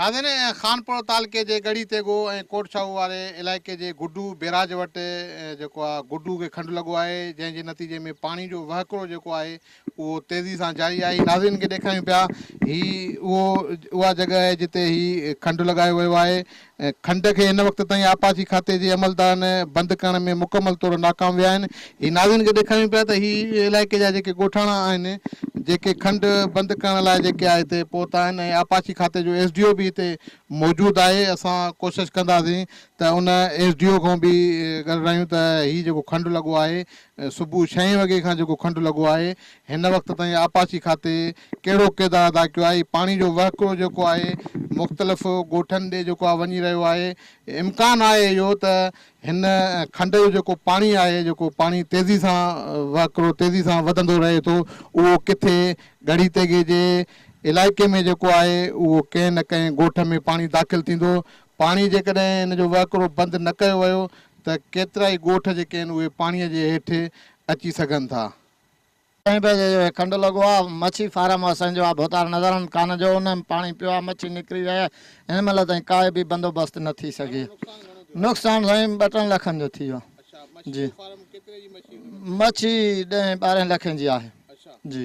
ناظرين خانپور تعلقي جي ڳڙهي تيغو ۽ ڪوٽ شاهو واري علائقي جي گڊو بيراج وٽ جيڪو آهي گڊو کي کنڊ لڳو آهي جنهن جي نتيجي ۾ پاڻي جو وهڪرو جيڪو آهي اهو تيزي سان جاري آهي ناظرين کي ڏيکاريون پيا هي اهو اها جڳهه آهي جتي هي کنڊ لڳايو ويو آهي کنڊ کي هن وقت تائين آبپاشي کاتي جي عملدارن بند ڪرڻ ۾ مڪمل طور ناڪام ويا آهن. هي ناظرين کي ڏيکاريون پيا ته هي علائقي جا جيڪي ڳوٺاڻا آهن جيڪي کنڊ بند ڪرڻ لاء جيڪي آهي هتي پهتا آهن ۽ آبپاشي کاتي جو ايس ڊي او به هتي موجود آهي اسان ڪوشش ڪنداسين ته ان ايس ڊي او کان به ڳالهايون ته هي جيڪو کنڊ لڳو آهي صبح ڇهين وڳي کان جيڪو کنڊ لڳو آهي هن وقت تائين آبپاشي کاتي ڪهڙو ڪردار ادا ڪيو آهي، پاڻي جو وهڪرو جيڪو آهي مختلف ڳوٺن ڏي جيڪو آهي وڃي رهيو آهي، امڪان آهي اهو ته هن کنڊ جو جيڪو پاڻي آهي جيڪو پاڻي تيزي سان وهڪرو تيزي سان وڌندو رهي ٿو اهو ڪٿي ڳڙهي تيغي جي علائقي ۾ جيڪو آهي اهو ڪنهن نه ڪنهن ڳوٺ ۾ پاڻي داخل ٿيندو، پاڻي جيڪڏهن ان جو وهڪرو بند نه ڪيو ويو ته ڪيترائي ڳوٺ جيڪي آهن اهي پاڻي جي هيٺ اچي سگهن ٿا. ٽئين بجي جو هي کنڊ لڳو آ، مڇي فارم اسان جو آ ڀوتار نظرن خان جو ان ۾ پاڻي پيو آ مڇي نڪري وئي آ هن مهل تائين ڪائي به بندوبست نه ٿي سگهي نقصان سائين ٻه ٽن لکن جو ٿي ويو جي مڇي ڏهين ٻارهين لکين جي آهي جي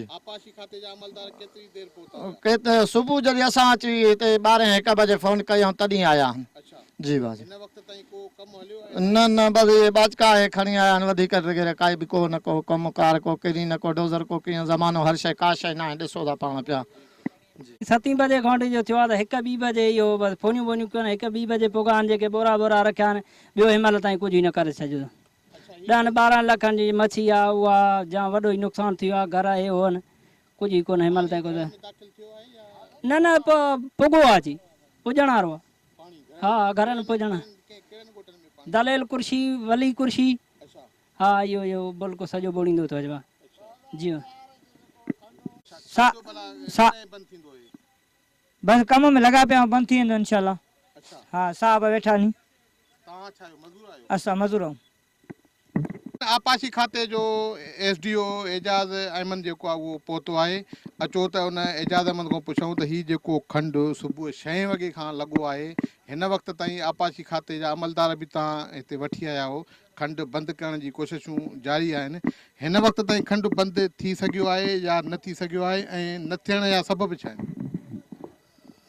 ڪيتري صبح جڏهن اسان اچي هتي ٻارهين هڪ بجي فون ڪئي آئون تڏهن آيا آهن جي باجي. نه نه بس اهي ٻاچڪا اهي کڻي آيا آهن وڌيڪ وغيره ڪائي به ڪو نه ڪو ڪم ڪار ڪو ڪرين نه ڪو ڊوزر ڪو ڪيئن زمانو هر شيء ڪا شيء ناهي ڏسو ٿا پاڻ پيا. جي. ستين بجي کان وٺي جو ٿيو آهي ته هڪ ٻي بجي اهو بس فونيون بونيون ڪيون هڪ ٻي بجي پڳا آهن جيڪي ٻورا ٻورا رکيا آهن ٻيو هن مهل تائين ڪجهه ئي نه ڪري سگهيو ڏهن ٻارهن لکن جي مڇي آهي اها جام وڏو ئي نقصان ٿي ويو آهي گهر اهي هو آهن ڪجهه ئي ڪونه هن مهل تائين ڪجهه نه نه پڳو آهي جي پڄڻ وارو آهي. ها گهرن پڄڻ دليل ڪرشي ولي ڪرشي ها اهو اهو بلڪ سڄو ٻوڙيندو ٿو اچبا جي سا سا بس ڪم ۾ لڳا پيا آهيون بند ٿي ويندو انشاء الله ها صاحب ويٺا ني اسان مزور آهيون. آبپاشي کاتي جو S D O Ejaz Ahmed جيڪو آهي اهو پهتو آهي اچو ته ان اعجاز احمد کان پڇون ته هي جيڪو کنڊ صبح ڇهين وڳي کان لڳو آهي هن وقت تائين آبپاشي کاتي جا عملدار به توهان هتي وٺي آيا آهو کنڊ بند ڪرڻ جي ڪوششون جاري آهن هن وقت تائين کنڊ بند ٿي سگهيو آهي يا نه ٿي سگهيو آهي ۽ نه ٿيڻ جا سبب ڇا آهن؟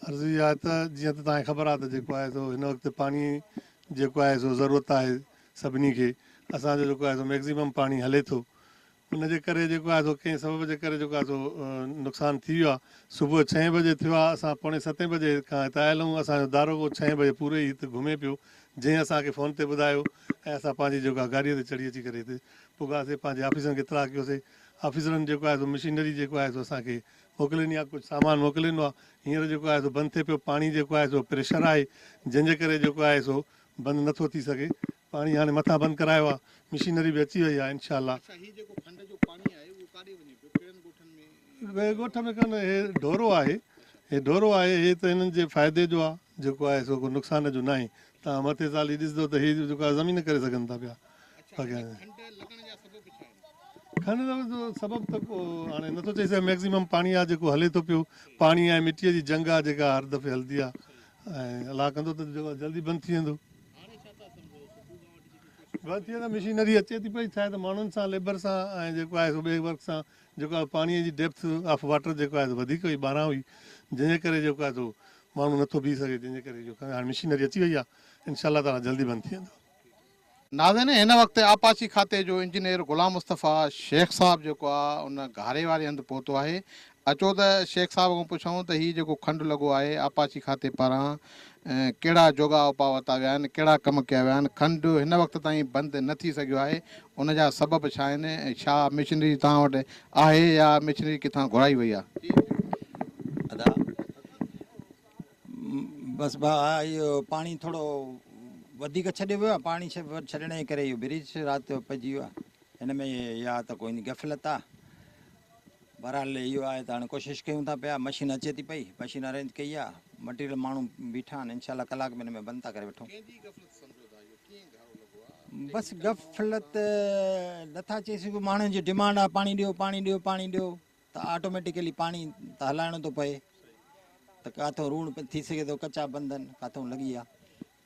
عرض اها آهي ته جيئن ته توهان کي خبر آهي ته جيڪو آهي سو هن وقت پاڻي جيڪو آهي سو ضرورت آهي سڀني کي اسان جو جيڪو آهي سو ميڪزيمم پاڻي هلي ٿو ان جي ڪري جيڪو آهي سو ڪنهن سبب جي ڪري جيڪو آهي سو نقصان ٿي ويو آهي صبح ڇهين بجي ٿيو آهي اسان پوڻي ستين بجي کان هت آيل آهيون اسان جو داروغو ڇهين بجي پوري ئي هت گهمي پيو جنهن اسان کي فون تي ٻڌايو ۽ اسان پنهنجي جيڪو آهي گاڏيء تي چڙهي اچي ڪري هتي پڳاسي پنهنجي آفيسرن کي اطلاع ڪيوسي آفيسرن جيڪو آهي سو مشينري جيڪو آهي سو اسان کي موڪلي ڏني آهي ڪجهه سامان موڪلي ڏنو آهي هينئر جيڪو آهي سو بند ٿئي پيو پاڻي جيڪو آهي سو پريشر آهي جنهن جي ڪري جيڪو آهي سو بند نه ٿو ٿي سگهي پاڻي هاڻي مٿان بند ڪرايو آ مشينري به اچي وئي آ انشاء الله. اڇا هي جيڪو کنڊ جو پاڻي آهي اهو ڪاڏي وڃي پيو ڪهڙن ڳوٺن ۾؟ هي ڳوٺ ۾ ڪونه هي ڍورو آهي هي ڍورو آهي هي ته هنن جي فائدي جو آ جيڪو آهي سو ڪو نقصان جو ناهي توهان مٿي سال هي ڏسندو ته هي جيڪو آهي زمين ڪري سگهن ٿا پيا اڇا هن کنڊ لڳڻ جا سبب ڇا آهن؟ کنڊ لڳڻ جو سبب ته ڪو هاڻي نٿو چئي سگهان ميڪزيمم پاڻي آ جيڪو هلي ٿو پيو پاڻي ۽ مٽيء جي جنگ آ جيڪا هر دفعي هلدي آ ۽ الله ڪندو ته جيڪو جلدي بند ٿي ويندو. بند ٿي ويندو مشينري اچي ٿي پئي ڇاهي ته ماڻهن سان ليبر سان ۽ جيڪو آهي سو ٻئي ورڪ سان جيڪو آهي پاڻي جي ڊيپٿ آف واٽر جيڪو آهي سو وڌيڪ هئي 12 هئي جنهن جي ڪري جيڪو آهي سو ماڻهو نٿو بيهي سگهي جنهن جي ڪري جو هاڻي مشينري اچي وئي آهي انشاء الله تعالي جلدي بند ٿي ويندو. ناظرين هن وقت آبپاشي کاتي جو انجنيئر غلام مصطفيٰ شيخ صاحب جيڪو آ ان گهاري واري هنڌ پهتو آهي اچو ته شيخ صاحب کان پڇون ته هي جيڪو کنڊ لڳو آهي آبپاشي کاتي پاران ڪهڙا جوڳا اپاء ورتا ويا آهن ڪهڙا ڪم ڪيا ويا آهن کنڊ هن وقت تائين بند نه ٿي سگهيو آهي ان جا سبب ڇا آهن ۽ ڇا مشنري توهان وٽ آهي يا مشنري ڪٿان گهرائي وئي آهي. ادا بس ڀاء اهو پاڻي ٿورو وڌيڪ ڇڏيو ويو آهي پاڻي ڇڏڻ جي ڪري اهو بريج رات جو پئجي ويو آهي هن ۾ يا ته ڪوئي غفلت آهي بهرحال اهو آهي ته هاڻي ڪوشش ڪيون ٿا پيا مشين اچي ٿي پئي مشين ارينج ڪئي آهي مٽيريل ماڻهو بيٺا آهن انشاء الله ڪلاڪ ٻن ۾ بند ٿا ڪري وٺون. بس غفلت نٿا چئي سگهون ماڻهن جي ڊمانڊ آهي پاڻي ڏيو پاڻي ڏيو پاڻي ڏيو ته آٽوميٽيڪلي پاڻي ته هلائڻو ٿو پئي. ته ڪاٿو روڻ ٿي سگهي ٿو ڪچا بند آهن ڪاٿو لڳي آ.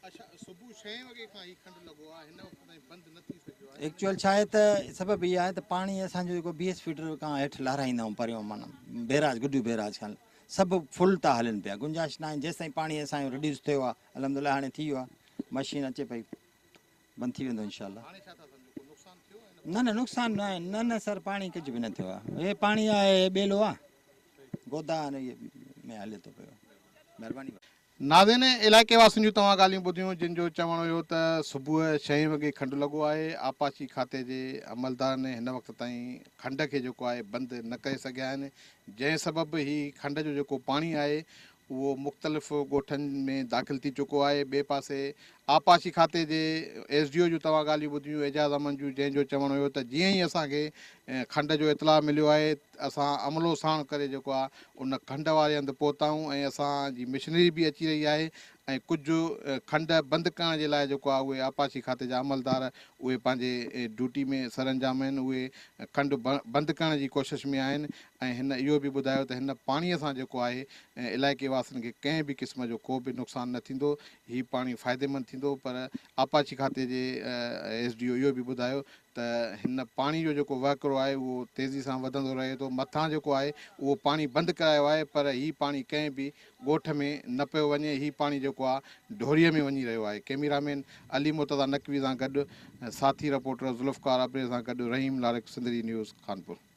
اڇا صبح ڇهين وڳي کان هي کنڊ لڳو آهي هن وقت تائين بند نه ٿي سگهيو آهي. ايڪچوئل ڇا آهي ته سبب اهو آهي ته پاڻي اسان جو جيڪو بي ايس فيڊر کان هيٺ لهرائيندا آهيون پريون معنيٰ بيراج گڊو بيراج کان سڀ فل ٿا هلن پيا گنجائش ناهي جيستائين پاڻي اسان جو رڊيوس ٿيو آهي الحمدلله هاڻي ٿي ويو آهي مشين اچي پئي بند ٿي ويندو انشاء الله. هاڻي ڇا ٿا سمجهو ڪو نقصان ٿيو آهي نه نه نقصان نه آهي نه نه سر پاڻي ڪجهه به نه ٿيو آهي هي پاڻي آهي ٻيلو آهي گودا آهن اهي ۾ هلي ٿو پيو مهرباني. ناظرين علائقي واسين جون توهان ڳالهيون ٻڌيون جن جو چوڻ هيو ته صبح ڇهين وڳي کنڊ لڳو آهي آبپاشي کاتي جي عملدارن هن وقت تائين کنڊ کي جيڪو آهي بند نه ڪري سگهيا آهن جنهن سبب هي کنڊ جو جيڪو پاڻي آهي اهو مختلف ڳوٺن ۾ داخل ٿي چڪو آهي ٻئي پاسي آبپاشي کاتي جي ايس ڊي او جون توهان ڳالهيون ٻڌيون اعجاز احمد جون جنهن جو چوڻ هيو ته جيئن ئي اسان کي کنڊ جو اطلاع مليو آهي اسان عملو ساڻ ڪري جيڪو آهي ان کنڊ واري هنڌ پهتا آهيون ۽ اسان جي مشنري به اچي رهي آهي ۽ ڪجهه کنڊ بند ڪرڻ جي لاء جيڪو آهي اهي آبپاشي کاتي جا عملدار اهي پنهنجي ڊيوٽي ۾ سرانجام آهن اهي کنڊ بند ڪرڻ جي ڪوشش ۾ آهن ۽ هن اهو به ٻڌايو ته هن پاڻي سان جيڪو آهي علائقي واسين کي ڪنهن به قسم جو ڪو به نقصان نه ٿيندو هي پاڻي فائديمند ٿيندو پر آبپاشي کاتي جي ايس ڊي او اهو به ٻڌايو ته هن پاڻي جو جيڪو وهڪرو آهي اهو تيزي سان وڌندو رهي ٿو مٿان جيڪو آهي اهو پاڻي بند ڪرايو آهي پر هي پاڻي ڪنهن به ڳوٺ ۾ نه پيو وڃي هي پاڻي جيڪو آهي ڍوري ۾ وڃي رهيو آهي ڪئميرا مين علي مرتضيٰ نقوي سان گڏ ساٿي رپورٽر ذوالفقار ابڙي سان گڏ رحيم لاڙڪ سنڌڙي نيوز خانپور.